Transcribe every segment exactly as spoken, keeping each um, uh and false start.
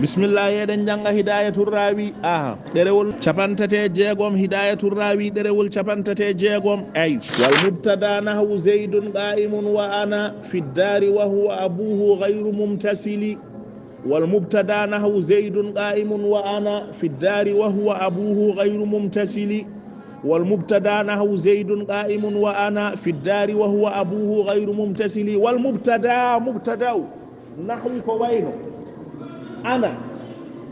Bismillah, eɗen jannga Hidayatul Rawi. Aha. Ɗerewol capantate jeegom, Hidayatul Rawi, ɗerewol capantate jeegom. Ay. Wal mubtada nahwu Zaydun qa'imun wa ana fi ddari wa huwa abuhu ghayru mumtasili. Wal mubtada nahwu Zaydun qa'imun wa ana fi ddari wa huwa abuhu ghayru mumtasili. Wal mubtada nahwu Zaydun qa'imun wa ana fi ddari wa huwa abuhu ghayru mumtasili. Wal mubtada, mubtada'u. Nahwu ko wayno. Ana,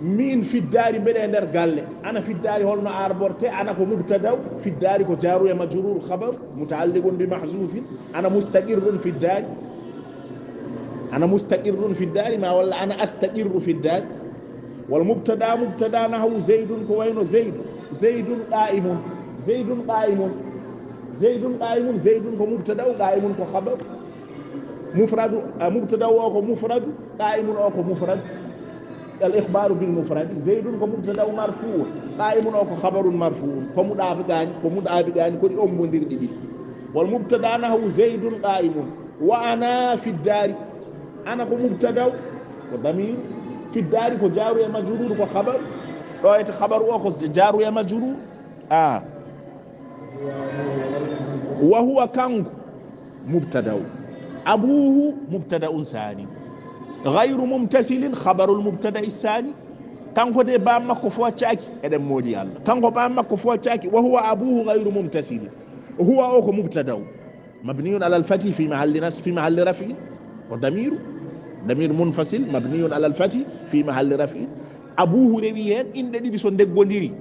min fi ddari mbeɗe nder galle. Ana fi ddari holno arborte? Ana ko mubtada'u, fi ddari ko jaru e majrur khabar, muta'alliqun bi mahzufin. Ana mustaqirrun fi ddari. Ana mustaqirrun fi ddari ma walla ana astaqirru fi ddari. Wal mubtada, mubtada nahwu Zaydun ko wayno Zaydu. Zaydun qa'imun. Zaydun qa'imun. Zaydun qa'imun, Zaydun ko mubtada'u, qa'imun ko khabar. Mufradu, a, mubtada'u o ko mufradu, qa'imun o ko mufrad. Al ikhbaru bil mufradi, Zaydun ko mubtada'u marfu'un, qa'imun o ko khabarun marfu'un. Ko mudafi gani, ko mudafi gani, ko ɗi ommbondirɗi ɗiɗi. Wal mubtada nahwu Zaydun qa'imun. Wa ana fi ddari. Ana ko mubtada'u, ko damir. Fi ddari ko jaru e majrur, ko khabar. Ɗo ete khabaru o ko jaru e majrur. A. Wa huwa kanko mubtada'u. Abuhu mubtada'un sani. Ghayru mumtasilin khabarul mubtada'i sani. Kanko de bam makko fo accaki, eɗen moodi Allah. Kanko bam makko fo accaki, wa huwa abuhu ghayru mumtasilin. Huwa o ko mubtada'u. Mabniyun alal fathi fi mahalli nas-, fi mahalli raf'in. Wa damiru, damir munfasil, mabniyun alal fathi fi mahalli raf'in. Abuhu rewi hen inɗe ɗiɗi so ndeggodiri.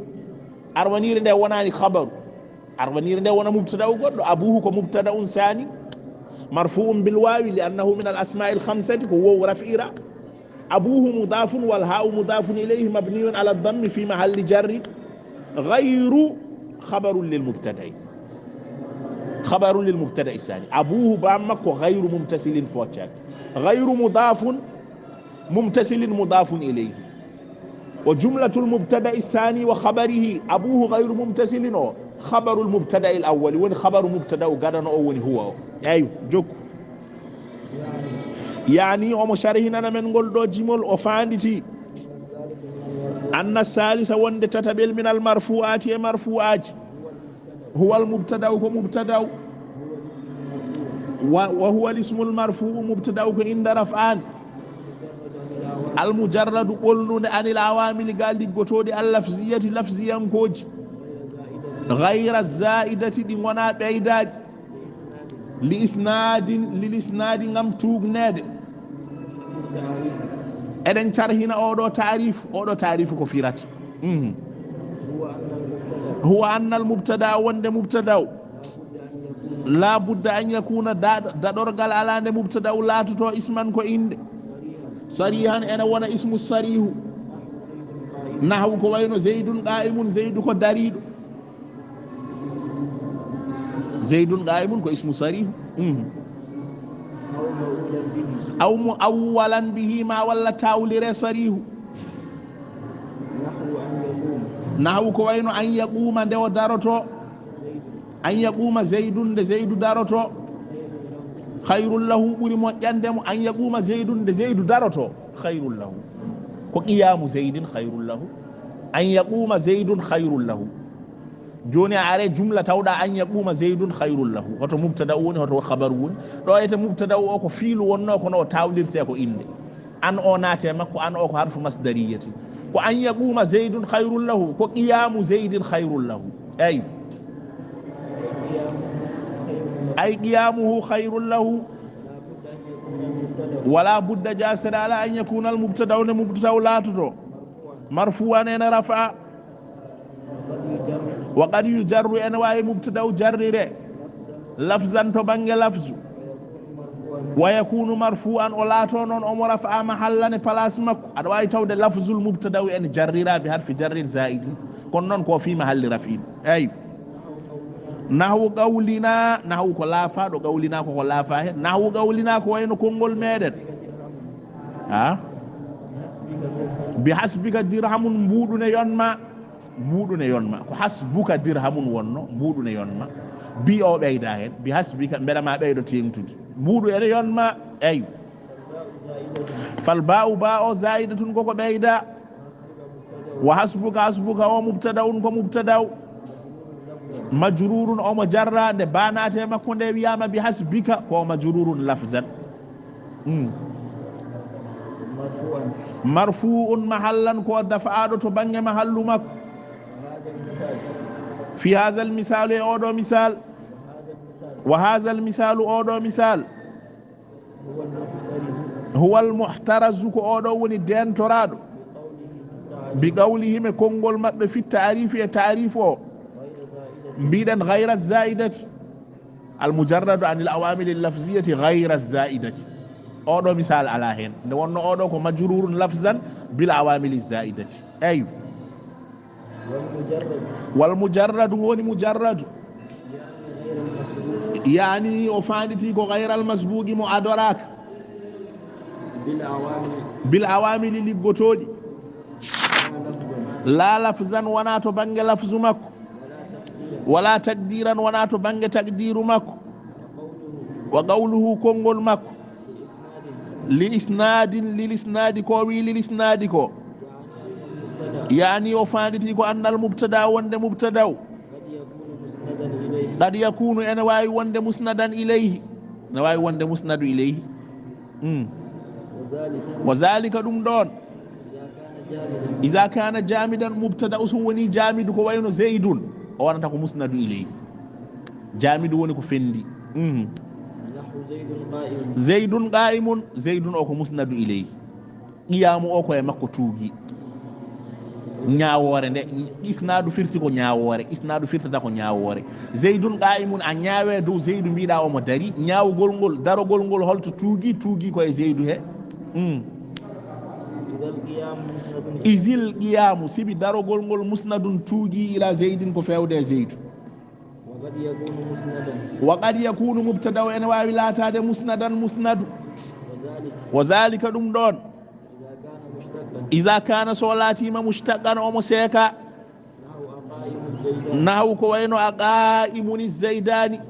Arwanire nde wonani khabaru. Arwanire nde wona mubtada'u goɗɗo. Abuhu ko mubtada'un sani. Marfu'un bil wawi li annahu min al asma'il khamsati, ko wow raf'ira. Abuhu mudafun wal ha'u mudafun ilayhi mabniyun ala dammi fi mahalli jarri. Ghayru khabarun lil mubtada'i. Khabarun lil mubtada'i sani. Abuhu bam makko ghayru mumtasilin fo accaki. Ghayru mudafun mumtasilin mudafun ilayhi. Wa jumlatul mubtada'i sani wa khabarihi abuhu ghayru mumtasilin o khabarul mubtada'il awwali woni khabaru mubtada'u gadano o woni huwa o. Eyyo, jokku. Yani omo sharhinana men ngol ɗo jimol o fanditi. Anna salisa wonde tataɓel min al marfu'ati e marfu'aji. Huwa al mubtada'u ko mubtada'u. Wa, wa huwa al ismu al marfu'u mubtada'u ko innde raf'ande. Al mujarradu ɓolnunde anil awamili ga liggotoɗi al lafziyati lafziyankoji. Ghayra zaidati ɗi gona ɓeydaɗi. Li isnadin, lil isnadi ngam tuugneede. Eɗen carhina oɗo taarifu, oɗo taarifu ko firata. Mhm. Huwa annal mubtada wonde mubtada o. La budda an yakuna da-, daɗorgal ala nde mubtada o laatoto isman ko innde. Sarihan ene wona ismu sarihu. Nahwu ko wayno Zaydun qa'imun, Zaydu ko dariɗo. Zaydun qa'imun ko ismu sarihu. Mhm. Aw mu'awwalan bihi ma walla tawlire sarihu. Nahwu ko wayno an yaquma nde o daroto. An yaquma Zaydun nde Zaydu daroto. Khayrun lahu ɓuri moƴƴande mo an yaquma Zaydun nde Zaydu daroto. Khayrun lahu. Ko qiyamu Zaydin khayrun lahu. An yaquma Zaydun khayrun lahu. Joni a are jumla tawɗa an yaquma Zaydun khayrun lahu. Hoto mubtada woni, hoto khabaru woni. Ɗo ete mubtada o ko fiilu wonno kono o tawlirte ko innde. An o naate makko, an o ko harfu masdariyati. Ko an yaquma Zaydun khayrun lahu, ko qiyamu Zaydin khayrun lahu. Ay. Ay qiyamuhu khayrun lahu. Wala budda jasira ala an yakuna al mubtada wonde mubtada laatoto. Marfu'an ene rafa. Wa qad yujarru ene wawi mubtada jarrire. Lafzan to bange lafzu. Wa yakunu marfu'an o laato non omo rafa mahallane place makko. Aɗa wawi tawde lafzul mubtada ene jarrira bi harfi jarrin zaidin. Kono non ko fi mahalli raf'in. Ay. Nahwu qawlina, nahwu ko laafa, ɗo qawlina ko ko laafa he. Nahwu qawlina ko wayno konngol meɗen. Ha? Bi hasbika dirhamun mbuɗu ne yonma. Mbuɗu ne yonma. Ko hasbuka dirhamun wonno, mbuɗu ne yonma. Bi o ɓeyda hen. Bi hasbika mbeɗa ma ɓeydo teŋtude. Mbuɗu ene yonma. Ay. Fal ba'u, ba o za'idatun, koko ɓeyda. Wa hasbuka, hasbuka o mubtada'un, ko mubtada'u. Majrurun, omo jarra, nde ba naate makko nde wiyama bi hasbika, ko majrurun lafzan. Mm. Marfu'un mahallan, ko dafa'aɗo to bange mahallu makko. Fi hazal misalu, e oɗo misal. Wa hazal misalu, oɗo misal. Huwal muhtarazu, ko oɗo woni dentoraɗo. Bi qawlihim, e konngol maɓɓe, fi ta'rifi, e ta'rif o. Mbiɗen ghayra zaidati. Al mujarradu anil awamili lafziyati ghayra zaidati. Oɗo misal ala hen. Nde wonno oɗo ko majrurun lafzan bil awamili zaidati. Eyyo. Wal mujarradu, woni mujarradu. Yani o fanditi ko ghayral masbuqi, mo adoraka. Bil awamili liggotoɗi. La lafzan, wona to bange lafzu makko. Wala taqdiran, wona to bange taqdiru makko. Wa qawluhu, konngol makko. Li isnadin, lil isnadi ko, wi lil isnadi ko. Yani o fanditi ko annal mubtada, wonde mubtadaw. Qad yakunu, ene wawi wonde musnadan ilayhi. Ne wawi wonde musnadu ilayhi. Mm. Wa zalika, ɗum ɗon. Iza kana jamidan, mubtada o so woni jamidu, ko wayno zaidun, o wonata ko musnadu ilayhi. Jamidu woni ko fendi. Mhm. Zaidun qa'imun, zaidun o ko musnadu ilayhi. Qiyamu o ko e makko tuugi. Ñaawoore nde, isnadu firti ko ñaawoore, isnadu firtata ko ñaawoore. Zaidun qa'imun, a ñaawe dow zaidu, mbiɗa omo dari. Ñaawugol ngol, darogol ngol, holto tuugi? Tuugi ko e zaidu he. Mm. Izil qiyamu, sibi darogol ngol musnadun tuugi ila zaidin, ko fewde e zaidu. Wa qad yakunu mubtada, ene wawi latade musnadan, musnadu. Wa zalika, ɗum ɗon. Iza kana, so latima mushtaqan, omo seeka. Nahu ko wayno a qa'imuni zaidani.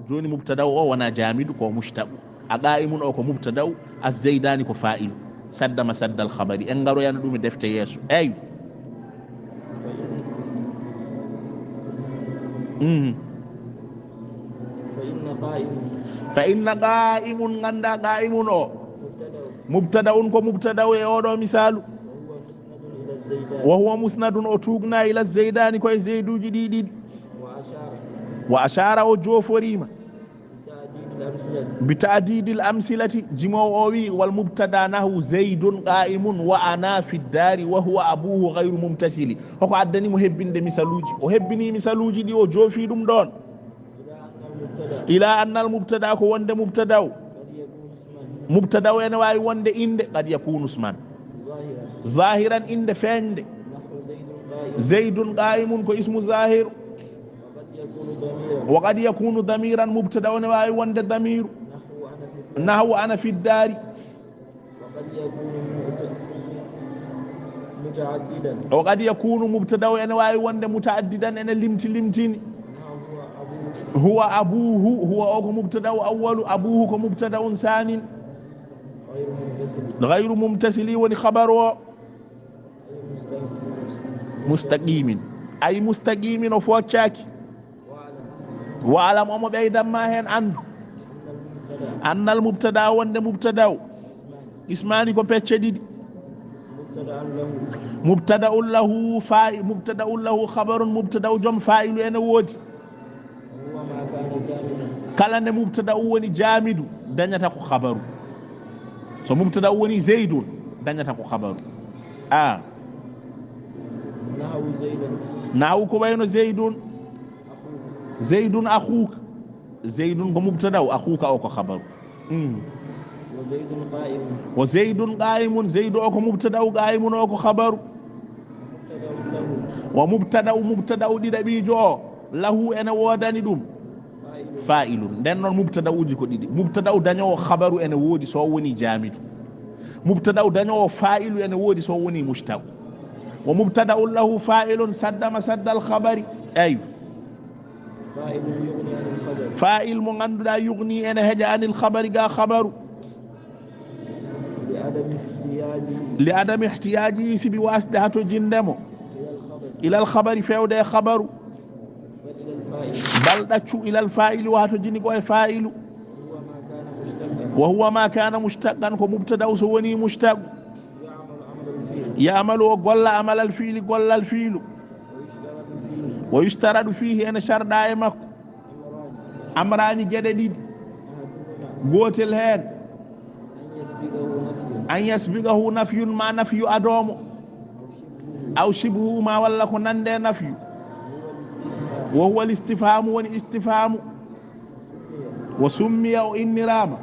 Joni mubtada o wona jamidu, ko mushtaqu. A qa'imun o ko mubtada'u, az-zaidani ko fa'ilu. Sadda masaddal khabari. En ngaroyano ɗum e defte yeeso. Eyyo. Mhm. Fa inna qa'imun, ganda qa'imun o. Mubtada'un, ko mubtada'u e oɗo misalu. Wa huwa musnadun, o tugna ila zaidani, ko e zaiduji ɗi ɗiɗi. Wa ashara, o joforima. Bi ta'didil amsilati, jimowo o wi, wal mubtada nahu zaidun qa'imun wa ana fi dari wa huwa abuhu ghayru mumtasili. Hoko addani mo hebbinde misaluji? O hebbini misaluji ɗi, o joofi ɗum ɗon. Ila annal mubtada, ko wonde mubtada o. Mubtada o ene wawi wonde inde, qad yakunu isman. Zahiran, inde feñde. Zaidun qa'imun ko ismu zahir. Wa qad yakunu damiran, mubtada o ne wawi wonde damiru. Nahwu ana fi dari. Wa qad yakunu, mubtada o ene wawi wonde mutaaddidan, ene limti limtini. Huwa abuhu, huwa o ko mubtada o awwalu, abuhu ko mubtada on sanin. Ghayru mumtasili woni khabaru o. Mustaqimin. Ay mustaqimin, o foccaki. Wa alam, omo ɓeydan ma hen, andu. Annal mubtada, wonde mubtada o. Ismani, ko pecce ɗiɗi. Mubtada'un lahu fa'i-, mubtada'un lahu khabarun, mubtada o joom fa'ilu ene woodi. Kala nde mubtada o woni jamidu, dañata ko khabaru. So mubtada o woni zaidun, dañata ko khabaru. A. Nahu ko wayno zaidun. Zaidun akhuka. Zaidun ko mubtada o, akhuka o ko khabaru. Mm. Wa zaidun qa'imun, zaidu o ko mubtada o, qa'imun o ko khabaru. Wa mubtada o, mubtada o ɗiɗaɓijo o, lahu ene woodani ɗum. Fa'ilun. Nden noon mubtada uji ko ɗiɗi. Mubtada o dañowo khabaru ene woodi so woni jamidu. Mubtada o dañowo fa'ilu ene woodi so woni mushtaqu. Wa mubtada lahu fa'ilun sadda masaddal khabari. Eyyo. Fa'il mo ngannduɗaa yughni ene heƴa anil khabari ga khabaru. Li adami ihtiyaaji, sibi wasde hatojinde mo, ilal khabari, fewde e khabaru. Bal ɗaccu, ilal fa'ili, o hatojini ko e fa'ilu. Wa huwa ma kana mushtaqan, ko mubtada'u so woni mushtaqu. Ya'malu, o golla, amalal fi'li, gollal fi'lu. Wa yushtaradu fihi, ene sharɗa e makko amrani, geɗe ɗiɗi. Gootel heen, an yasbiqahu nafyun, ma nafyu adoo mo, aw shibhu, ma walla ko nande nafyu. Wa huwa al istifhamu, woni istifhamu. Wa summiya, o inniraama.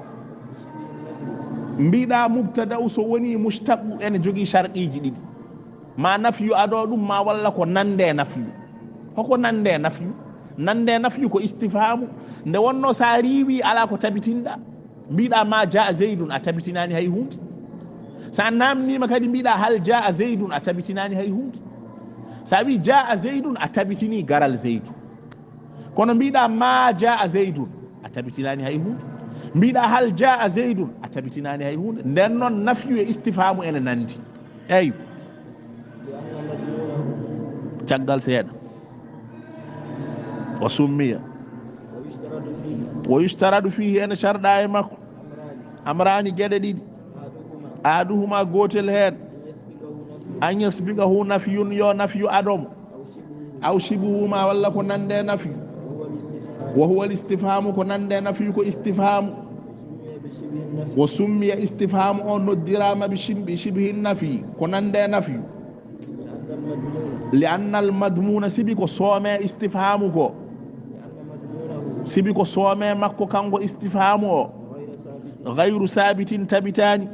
Mbiɗa mubtada'u so woni mushtaqu ene jogii sharɗiiji ɗiɗi. Ma nafyu adoo ɗum, ma walla ko nande nafyu. Hoko nande nafyu? Nande nafyu ko istifhamu. Nde wonno sa riiwi, ala ko tabitinɗa. Mbiɗa ma jaa zaydun, a tabitinaani hay huunde. Sa namnima kadi mbiɗa hal jaa zaydun, a tabitinaani hay huunde. Sa wi jaa zaydun, a tabitini garal zaydu. Kono mbiɗa ma jaa zaydun, a tabitinaani hay huunde. Mbiɗa hal jaa zaydun, a tabitinaani hay huunde. Nden noon nafyu e istifhamu ene nandi. Eyyo. Caggal seeɗa. Wa summiya. Wa yushtaradu fihi, ene sharɗa e makko amrani, geɗe ɗiɗi. Ahaduhuma, gootel heen, an yasbiqahu nafyun, yo nafyu adoo mo, aw shibhu, ma walla ko nande nafyu. Wa huwa al istifhamu, ko nande nafyu ko istifhamu. Wa summiya, istifhamu o noddiraama bi shim-, bi shibhi nafyi, ko nande nafyu. Li anna al madmuna, sibi ko soome istifhamu ko, sibi ko soome makko kanko istifhamu o, ghayru sabitin, tabitaani.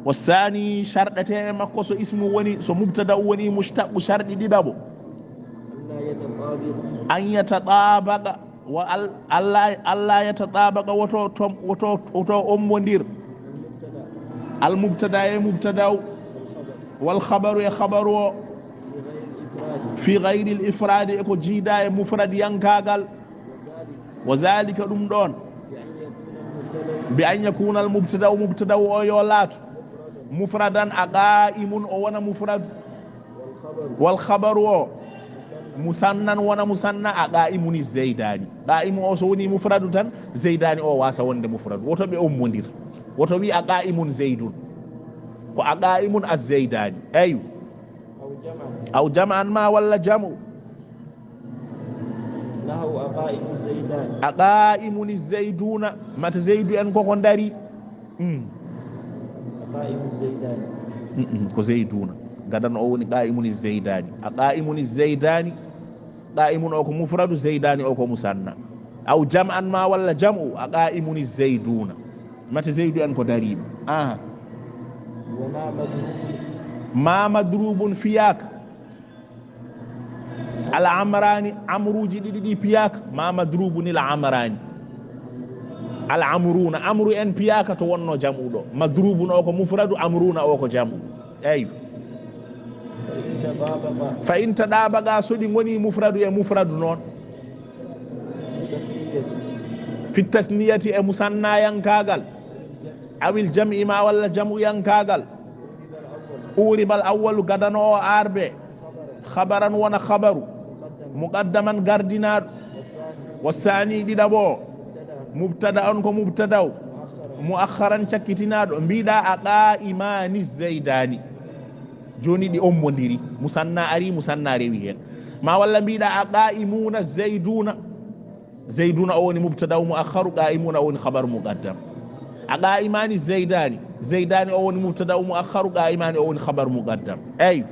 Wa saani, sharɗete e makko so ismu woni, so mubtada woni mushtaqu, sharɗi ɗiɗaɓo. An yatatabaqa, wa al-, alla, alla yatatabaqa, woto tom-, woto, woto ommondir al mubtada e mubtadaw, wal khabaru e khabaru o, fi ghayri al ifradi, e ko jiida e mufrad yankagal. Wa zalika, ɗum ɗon, bi an yakuna al mubtadaw, mubtadaw o yo laatu, mufradan, a qa'imun, o wona mufrad, wal khabaru o musannan, wona musanna, a qa'imun zaydani. Qa'imu o so woni mufradu tan, zaydani o wasa wonde mufradu. Woto ɓe ommondir. Woto wi a qa'imun zaydun. Ko a qa'imun az zaydani. Eyyo. Aw jam'an, ma walla jam'u. Nahu a qa'imun zaydani. A qa'imun zayduna. Mata zaydu en koko dari. Mm. A qa'imun zaydani. Mm-mm, ko zayduna. Gadan o woni qa'imun zaydani. A qa'imun zaydani. Qa'imun o ko mufradu, zaydani o ko musanna. Aw jam'an, ma walla jam'u, a qa'imun zayduna. Mata zaydu en ko dariiɓe. Aha. Wa ma madrubun. Ma madrubun fiyaka. Al amrani, amruji ɗiɗi ɗi piyaka, ma madrubun il amrani. Al amruna, amru en piyaka to wonno jam'u ɗo. Madrubun o ko mufradu, amruna o ko jam'u. Eyyo. Fa in tadabaqa, so ɗi ngoni mufradu e mufradu noon. Fi tasniyati, e musannayankagal. Awil jam'i, ma walla jam'uyankagal. Uribal awwalu, gadano o arbe. Khabaran, wona khabaru. Muqaddaman, gardinaɗo. Wa sani, ɗiɗaɓo o. Mubtada on ko mubtadaw. Muakharan, cakkitinaɗo. Mbiɗa a qa'imani zaydani. Joni ɗi ommodiri. Musanna ari, musanna rewi hen. Ma walla mbiɗa a qa'imuna zayduna. Zayduna o woni mubtadaw muakharu, qa'imuna o woni khabar muqaddam. A qa'imani zaydani. Zaydani o woni mubtadaw muakharu, qa'imani o woni khabar muqaddam. Eyyo.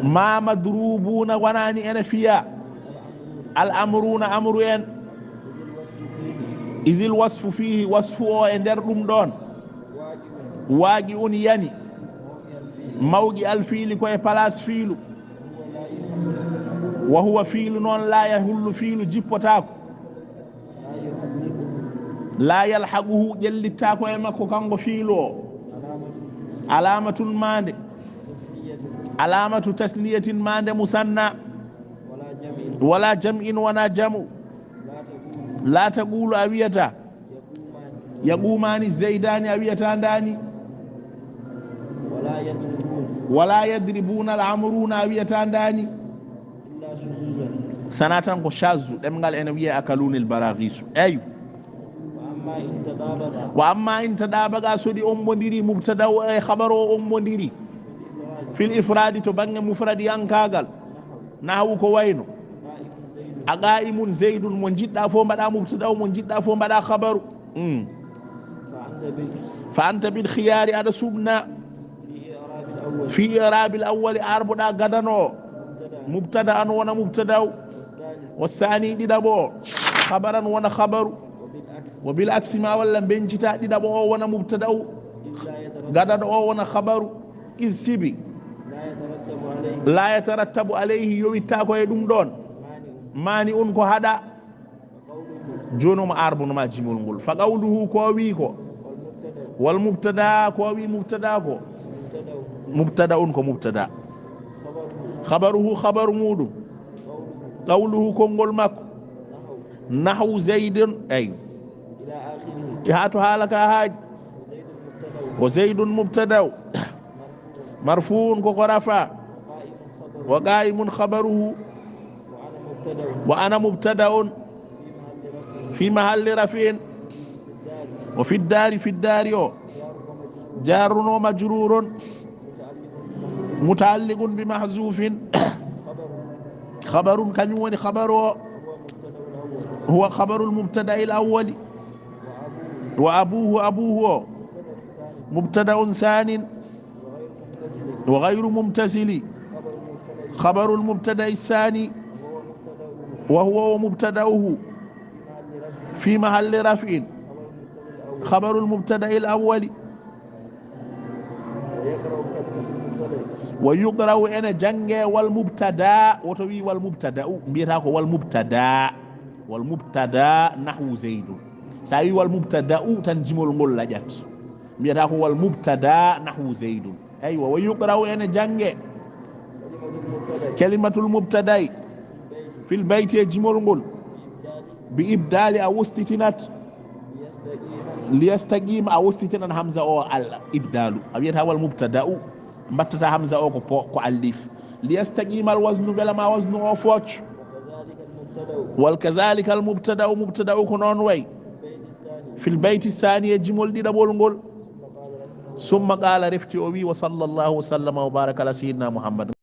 Ma madrubuna, wonani ene fiya. Al amruna, amru en. Izil wasfu fihi, wasfu o e nder ɗum ɗon. Waqi'un, yani. Mawqi al fi'li, ko e place fi'lu. Wa huwa, fi'lu noon, la yahullu, fi'lu jippotaako. La yalhaquhu, ƴellittaako e makko kanko fiilu o. Alamatun, maande. Alamatu tasniyatin, maande musanna. Wala jam'in, wona jam'u. La taqulu, a wiyata. Yaqumaani zaydaani a wiyata ndaani. Wala yadribuna al amruna a wiyata ndaani. Sana tan ko shazzu ɗemngal ene wiye akalunil baragisu. Eyu. Wa amma in tadabaga so ɗi ombodiri mubtada o e khabar o ombodiri fil ifradi to bange mufradi yankagal. Nahawu ko wayno a qa'imun zaydun mo jiɗɗa fof mbaɗa mubtada o mo jiɗɗa fof mbaɗa khabaru. Fa anta bil khiyari aɗa suɓna fi i'rabil awwali arbuɗa gadano o mubtada an wona mubtada o wa sani ɗiɗaɓo o khabaran wona khabaru wa bil aksi ma walla bencita ɗiɗaɓo o wona mubtada o gadano o wona khabaru is sibi la yatarattabu alayhi yowitta ko e ɗum ɗon mani un ko haɗa. Jooni omo arbunoma jimol ngol fa qawluhu ko o wi ko wal mubtada ko o wi mubtada ko mubtada un ko mubtada khabaruhu khabaru muɗum qawluhu konngol makko nahwu zaydun ay haa to haala ka haaji o zaydun mubtada marfuun koko rafa wa qa'imun khabaruhu wa ana mubtada'un fi mahalli raf'in wa fi ddari fi ddari o jarrun wa majrurun muta'alliqun bi mahzufin khabarun kañum woni khabaru o huwa khabarul mubtada'il awwali wa abuhu abuhu o mubtada'un sanin وغير ممتثل خبر المبتدأ الثاني وهو ومبتدأه في محل رفع خبر المبتدأ الأول ويقرأ ene jannge والمبتدأ woto wi والمبتدأ mbiyata ko والمبتدأ والمبتدأ نحو زيد so a wi والمبتدأ tan jimol ngol laƴat mbiyata ko والمبتدأ نحو زيد Aywa, ويقرأ ene jannge كلمة المبتدأ في البيت e jimol ngol بإبدال a wostitinat ليستقيم a wostitinan hamza o al ibdalu a wiyata والمبتدأ mbattata hamza o ko po ko allif ليستقيم الوزن mbela ma waznu o fooc وكذلك المبتدأ mubtada ko noon way في البيت الثاني e jimol ɗiɗaɓol ngol ثم قال refti o wi وصلى الله وسلم وبارك على سيدنا محمد